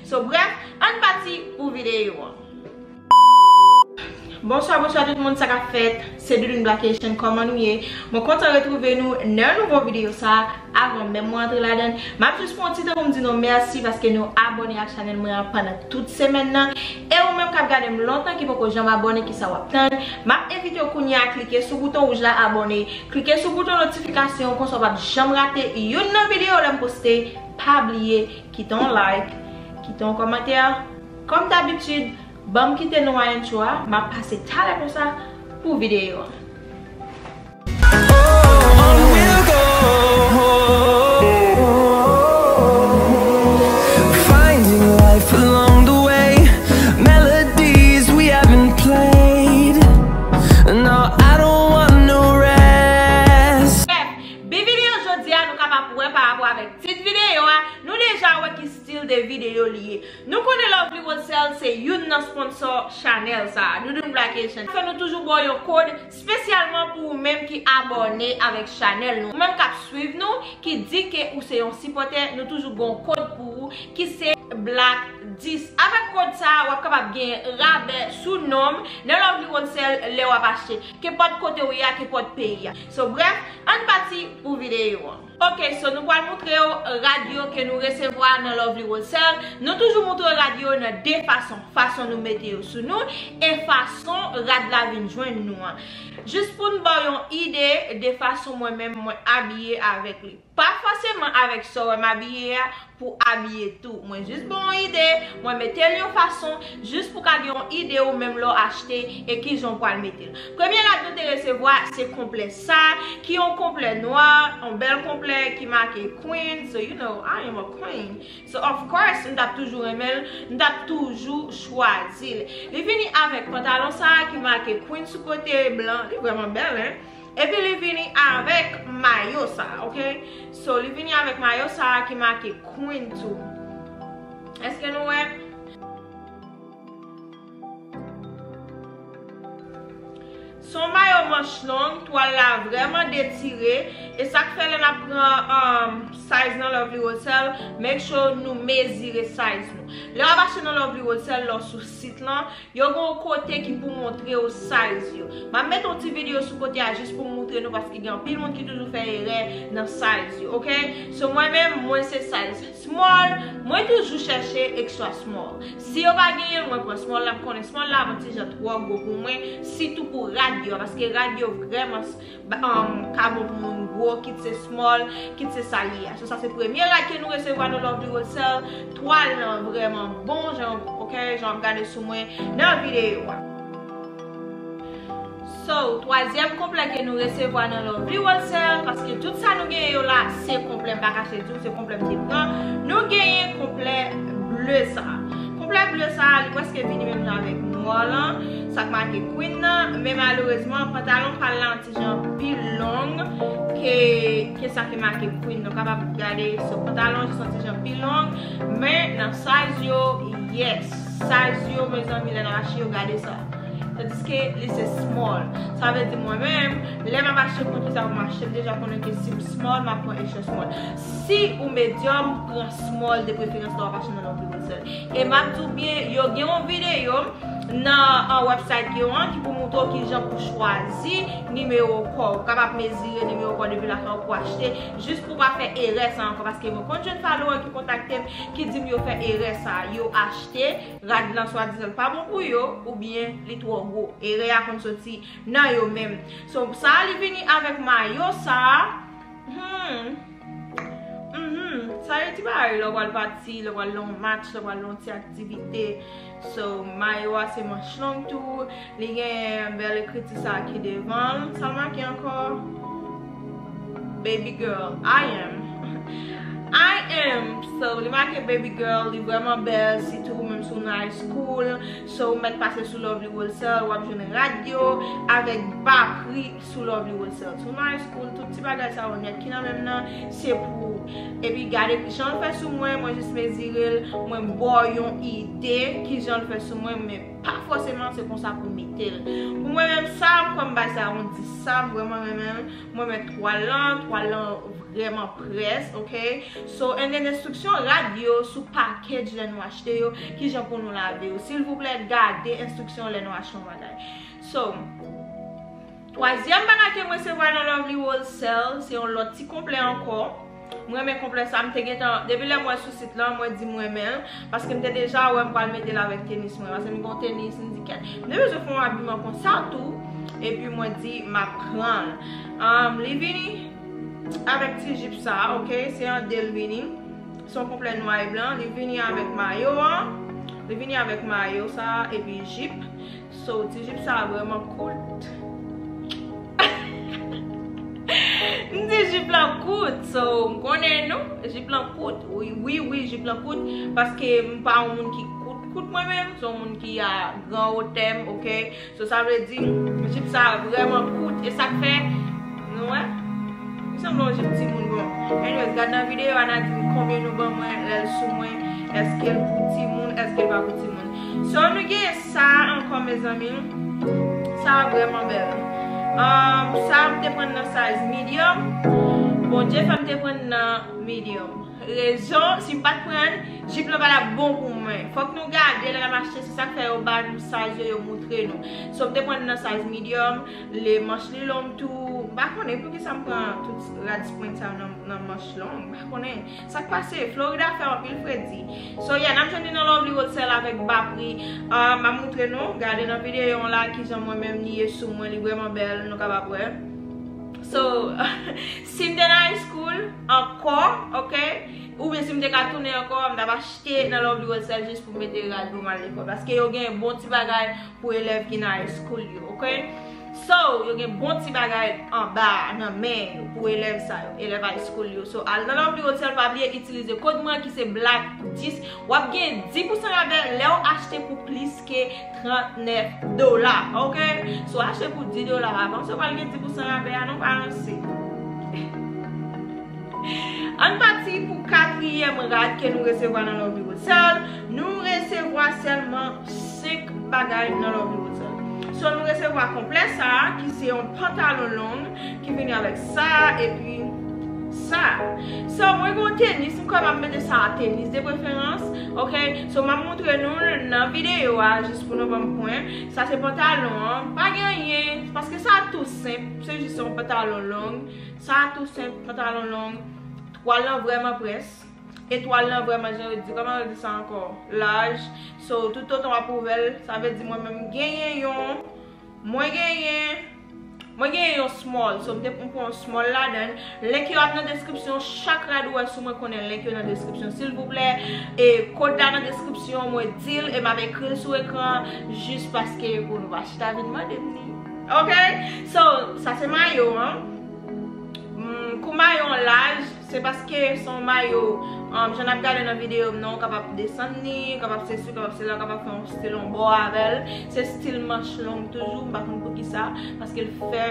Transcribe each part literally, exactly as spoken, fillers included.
So, brèf, ann pati pou videyo an. Bonswa, bonswa tout moun, sa k ap fèt? Se Doudoune Black Haitian, kòman nou ye? Mwen kontan retwouve nou nan yon nouvo videyo sa. Avan menm mwen antre ladan l, m ap jis pran yon ti tan pou m di nou mèsi paske nou abòne ak chanèl mwen an pandan tout semèn nan. E ou menm k ap gade m lontan ki poko janm abòne, kisa w ap tann? M ap envite w kounye a klike sou bouton wouj la abòne, klike sou bouton notifikasyon, konsa w p ap janm rate youn nan videyo lè m poste. Pa bliye kite yon like, kite yon kòmantè. Kòm dabitid, ban m kite nou a entwo a, m ap pase talè konsa pou videyo an. Finding life along the way, melodies we haven't played. No, I don't want no rest. Brèf, bi videyo jodi a, nou kapab wè pa rapò avèk tit videyo a, nou deja wè ki stil de videyo li ye. Nou konnen Lovely Wholesale se youn nan sponsò chanèl sa a, Doudoune Black Haitian. Fè nou toujou ba w yon kòd espesyalman pou ou menm ki abòne avèk chanèl nou. Ou menm k ap swiv nou, ki di ke ou se yon sipòtè, nou toujou gen yon kòd pou ou ki se Black dis. Avèk kòd sa a, w ap kapab gen rabè sou non m nan Lovely Wholesale lè w ap achte, kenpòt kote w ye a, kenpòt peyi a. So, brèf, ann pati pou videyo an. Ok, so nou pral montre w rad yo ke nou resevwa nan Lovely Wholesale. Nou toujou montre w rad yo nan de fason. Fason nou mete yo sou nou e fason rad la vin jwenn nou an. Jis pou n ba w yon ide de fason mwen menm mwen abiye avèk li. Pa fòseman avèk sa w wè m abiye a pou abiye tou. Mwen jis ba w yon ide, mwen mete l yon fason, jis pou ka gen yon ide ou menm lè w achte e kijan w pral mete l. Premye rad nou te resevwa, se konplè sa, ki yon konplè nwa, yon bèl konplè ki make queen. So, you know, I am a queen. So, of course, m t ap toujou renmen l, m t ap toujou chwazi l. Li vini avèk pantalon sa a ki make queen sou kote blan, li vrèman bèl, hein? Epi li vini avèk mayo sa a, ok? So, li vini avèk mayo sa a ki make queen tou. Èske nou wè? Se yon mayo manch long, twal la vrèman detire, e sa k fè lè n ap pran, um, size nan Lovely Wholesale, make sure nou mezire size nou. Lè w ap achte nan Lovely Wholesale, lè w sou sit lan, yo gen yon kote ki pou montre w size yo. M ap mete yon ti videyo sou kote a jis pou m montre nou, paske gen anpil moun ki toujou fè erè nan size yo, ok? So, mwen menm, mwen se size small, mwen toujou chèche extra small. Si yo pa genyen l, mwen pran small la, m konnen small la ap yon ti jan twò gwo pou mwen, sitou pou rad yo, paske rad yo vrèman s-, ba-, um, ka bon pou moun gwo, kit se small, kit se sa l ye a. So, sa se premye rad ke nou resevwa nan Lovely Wholesale. Twal lan vrèman bon, jan, ok, jan w ap gade sou mwen nan videyo a. So, twazyèm konplè ke nou resevwa nan Lovely Wholesale, paske tout sa nou genyen yo la, se konplè, m pa kache di w, se konplè m te pran. Nou genyen konplè ble sa. Konplè ble sa, li prèske vini menm jan avèk nwa lan, sa k make queen nan, men malerezman, pantalon pa l la yon ti jan pi long ke, ke sa ki make queen nan. Kapab gade, so, pantalon jis yon ti jan pi long, men nan size yo, yes. Size yo, mezanmi, lè n ap achte yo, gade sa. Tandiske li se small. Sa vle di mwen menm, lè m ap achte, konn kisa pou m achte, m deja konnen ke si m small, m ap pran extra small. Si ou medium, pran small de preferans lè w ap achte nan Lovely Wholesale. E m ap di w byen, yo gen yon videyo nan, an website yo an ki pou montre w kijan pou chwazi nimewo kò w. Ou kapab mezire nimewo kò w depi lakay ou pou achte, jis pou w pa fè erè sa ankò, paske mwen konn jwenn follower ki kontakte m, ki di m yo fè erè sa, yo achte rad lan swadizan l pa bon pou yo, oubyen li twò gwo. Erè a konn soti nan yo menm. So, sa a li vini avèk mayo sa a. Hmm. Mhm. Sa e ti bagay lè w pral pati, lè w pral nan yon match, lè w pral nan yon ti aktivite. So, mayo a se manch long tou. Li gen bèl ekriti sa ki devan l. Sa l make ankò? Baby girl, I am. I am. So, li make baby girl, li vrèman bèl, sitou ou menm sou Nice Cool. So, ou mèt pase sou Lovely Wholesale, w ap jwenn rad yo avèk ba pri sou Lovely Wholesale. Sou Nice Cool, tout ti bagay sa yo nèt ki nan menm nan, se pou ou. Epi gade jan l fè sou mwen, mwen jis mezire l, mwen ba w yon ide ki jan l fè sou mwen, men pa fòseman se konsa pou mete l. Pou mwen menm, sa m kòm bay sa, yon dis sa, m vrèman renmen l. Mwen met twal lan, twal lan vrèman près, ok? So, and then enstriksyon rad yo sou package lè nou achte yo, kijan pou nou lave yo. Silvouplè, gade enstriksyon lè nou achte yon bagay. So, twazyèm bagay ke m resevwa nan Lovely Wholesale, se yon lòt ti konplè ankò. Mwen renmen konplè sa, m te gentan, depi lè m wè sou sit lan, mwen di m renmen l, paske m te deja wè m pral mete l avèk tenis mwen, paske m gen yon tenis, m di kèt, m te bezwen fè yon abiman konsa tou, epi mwen di m ap pran l. Um, li vini avèk ti jip sa, ok, se an de l vini, se yon konplè nwa e blan, li vini avèk mayo an, li vini avèk mayo sa, epi jip. So, ti jip sa vrèman kout. M di jip lan kout, so, m konnen non, jip lan kout. Wi, wi, wi, jip lan kout, paske m pa yon moun ki kout, kout mwen menm, se yon moun ki a gran wotè m, ok? So, sa vle di, jip sa vrèman kout, e sa k fè, nou wè? Li sanble yon jip timoun, bon. Anyways, gad nan videyo a, n a di m konbyen nou ban mwen, lè l sou mwen, èske l pou timoun, èske l pa pou timoun. So, nou gen sa ankò, mezanmi. Sa vrèman bèl. Um, sa m te pran nan size medium. Bondye fè m te pran nan medium. Rezon, si m pa t pran, jip lan pa t ap bon pou mwen. Fòk nou gade lè n ap achte, se sa k fè yo ba nou size yo, yo moutre nou. So, m te pran nan size medium, le manch li long tou. M pa konnen poukisa m pran tout rad Sprint sa yo nan, nan manch long. M pa konnen. Sa k pase? Florida fè anpil fredi. So, yeah, n ap jwenn li nan Lovely Wholesale avèk ba pri. Ah, m ap moutre nou, gade nan videyo an la kijan mwen menm li ye sou mwen, li vrèman bèl, nou kapab wè. So, si m te nan high school ankò, ok, oubyen si m te ka tounen ankò, m t ap achte nan Lovely Wholesale jis pou m mete rad pou m al lekòl. Paske yo gen bon ti bagay pou elèv ki nan high school yo, ok? So, yo gen bon ti bagay anba nan men yo pou elèv sa yo, elèv high school yo. So, al nan Lovely Wholesale, pa bliye itilize kòd mwen ki se Black dis. W ap gen dis pousan rabè lè w achte pou plis ke trannèf dola, ok? So, achte pou dis dola, pa panse w pral gen dis pousan rabè a, non, pa ranse. Ann pati pou katriyèm rad ke nou resevwa nan Lovely Wholesale. Nou resevwa sèlman senk bagay nan Lovely Wholesale. So, nou resevwa konplè sa, ki se yon pantalon long, ki vini avèk sa, epi sa. So, mwen gen yon tenis, m kwè m ap mete sa a tenis de preferans, ok? So, m ap moutre nou nan videyo a, jis pou nou ban m pwen. Sa se pantalon an, pa gen anyen, paske sa tou senp, se jis yon pantalon long. Sa tou senp, pantalon long, twal lan vrèman près. E twal lan vrèman, jan yo di, kòman yo di sa ankò? Laj. So, toutotan w ap ouvè l, sa vle di mwen menm genyen yon, mwen genyen, mwen genyen yon small. So, m te, m pran yon small ladan l. Link yo ap nan deskripsyon. Chak rad ou wè sou mwen konnen link yo nan deskripsyon. Silvouplè, e kòd la nan deskripsyon, mwen di l, e m ap ekri l sou ekran, jis paske pou nou pa chita vin mande m li. Ok? So, sa se mayo an. Mm, kou mayo an laj, se paske se yon mayo, um, jan n ap gade nan videyo m nan, ou kapab desann li, ou kapab sesi, ou kapab sela, ou kapab fè yon stil yon bò avè l. Se stil manch long toujou, m pa konn poukisa, paske l fè,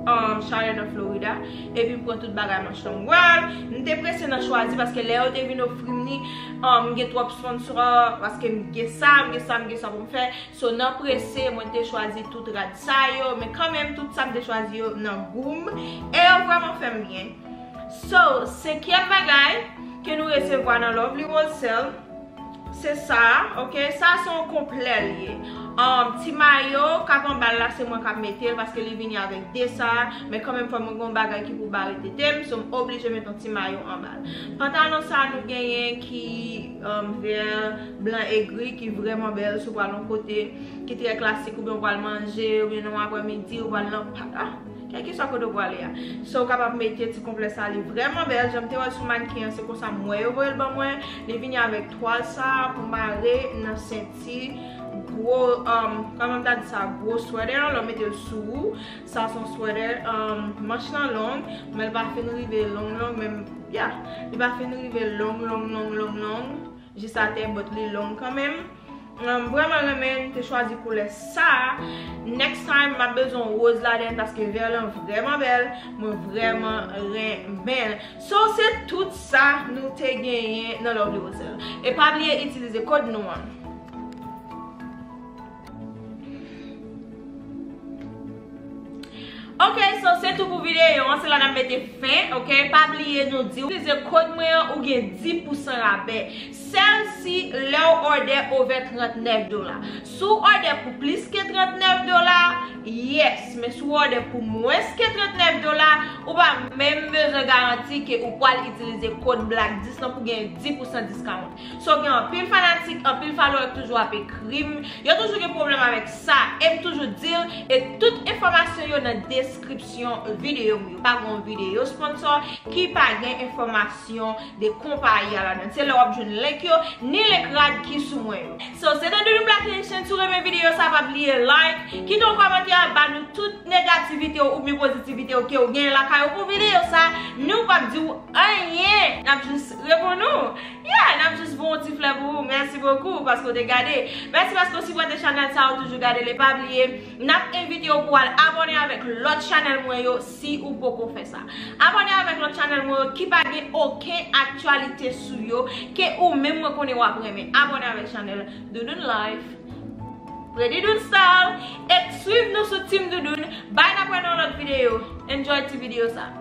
um, chalè nan Florida. Epi m pran tout bagay manch long. Well, m te prese nan chwazi, paske lè yo te vin ofri m li, um, m gen twòp sponsor, paske m gen sa, m gen sa, m gen sa pou m fè. So, nan prese, mwen te chwazi tout rad sa yo, men kanmenm, tout sa m te chwazi yo nan gou m, e yo vrèman fè m byen. So, senkyèm bagay ke nou resevwa nan Lovely Wholesale, se sa, ok? Sa se yon konplè li ye. Um, ti mayo k ap anba l la, se mwen k ap mete l, paske li vini avèk de sa, men kanmenm fò mwen gen yon bagay ki pou bare tete m, so m oblije met yon ti mayo anba l. Pantalon sa nou genyen ki, um, vè, blan e gri, ki vrèman bèl, si w pral yon kote ki trè klasik, oubyen w pral manje, oubyen nan aprèmidi, ou pral nan pa, ah, kèlkeswa kote w prale a. So, ou kapab mete ti konplè sa, li vrèman bèl, jan m te wè l sou mannequin an, se konsa m wè yo voye l ban mwen. Li vini avèk twal sa pou mare nan senti, gwo, um, kòman m ta di sa, gwo sweater an, lè w mete l sou ou. Sa se yon sweater, um, manch lan long, men l pa fin rive long, long, men, yeah, li pa fin rive long, long, long, long, long, jis atè, but li long kanmenm. M vrèman renmen, m te chwazi koulè sa. Next time, m ap bezwen yon woz ladan l paske vè lan vrèman bèl. Mwen vrèman renmen l. So, se tout sa nou te genyen nan Lovely Roselle. E pa bliye itilize kòd nou an. Ok, so se tou pou videyo an, se la n ap mete fen, ok? Pa bliye nou di w itilize kòd mwen an, ou gen dis pousan rabè. Sèl si lè w òdè over trannèf dola. Si w òdè pou plis ke trannèf dola, yes, men si w òdè pou mwens ke trannèf dola, ou pa menm bezwen garanti ke ou pral itilize kòd Black dis lan pou gen dis pousan discount. So, gen anpil fanatik, anpil follower k toujou ap ekri m. Yo toujou gen pwoblèm avèk sa. E m toujou di l, e tout enfòmasyon yo nan deskripsyon videyo m yo. Pa gen yon videyo sponsor ki pa gen enfòmasyon de konpayi a ladan. Se lè w ap jwenn link yo, ni link rad ki sou mwen yo. So, se te Doudou Black Haitian, si w renmen videyo sa, pa bliye like, kite yon kòmantè, ba nou tout negativite w oubyen pozitivite w ke w gen lakay ou pou videyo sa. Nou p ap di w anyen, n ap jis reponn ou. Yeah, n ap jis voye yon ti flè pou ou. Mèsi bokou paske w te gade. Mèsi paske w sipòte chanèl sa, ou toujou gade l. E pa bliye, n ap envite w pou w al abòne avèk lòt chanèl mwen yo si ou poko fè sa. Abòne avèk lòt chanèl mwen yo ki pa gen okenn aktyalite sou yo ke ou menm mwen konnen w ap renmen. Abòne avèk chanèl Doudoune Life, Pretty Doune Style, e swiv nou sou Team Doudoune. Bye, n ap wè nan lòt videyo. Enjoy ti videyo sa.